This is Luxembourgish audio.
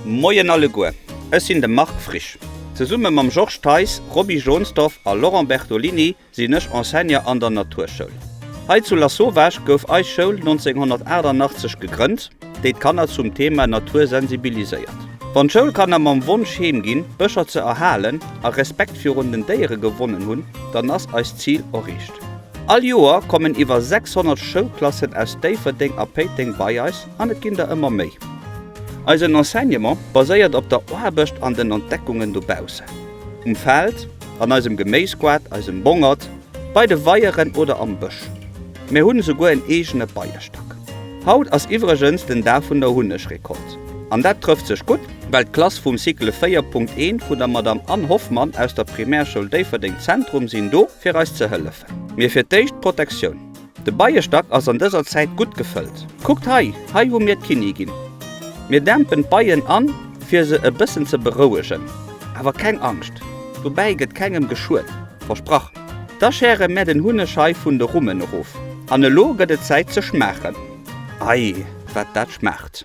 Moien alleguer, ech sinn de Marc Frisch. Zesumme mam Georges Theis, Roby Jonsdorf a Laurent Bertolini sinn ech Enseignant an der Naturschoul. Hei zu Lasauvage gouf eis Schoul 1988 gegrënnt, déi d'Kanner zum Thema Natur sensibiliséiert. Wann d'Schoulkanner mam Wonsch heem ginn, d'Bëscher ze erhalen a Respekt virun den Déiere gewonnen hunn, dann ass eist Zil erreecht. All Joer kommen iwwer 600 Schoulklassen aus Déifferdeng a Péiteng bei eis an et ginn der ëmmer méi. Eisen Enseignement baséiert op der Aarbecht an den Entdeckungen dobaussen, um Feld, an eisem Geméisgoart, eisem Bongert, bei de Weieren oder am Bësch. Mir hunn esouguer en eegene Beiestack. Haut ass iwwregens den Dag vun der Hunnegrecolte. An dat trëfft sech gutt, well d'Klass vum Cycle 4.1 vun der Madame Anne Hoffmann aus der Primärschoul Déifferdeng Zentrum sinn do, fir eis ze hëllefen. Mee fir d'éischt d'Protektioun. De Beiestack ass an dëser Zäit gutt gefëllt. Kuckt hei, hei hu mir d'Kinnigin. Mir dämpen d'Beien an, fir se e bëssen ze berouegen. Awer keng Angscht, dobäi gëtt kengem geschuet, versprach! Da schäre mär den Hunneg hei vun de Rummen erof. An elo gëtt et Zäit ze schmaachen. Ei, wat dat schmaacht!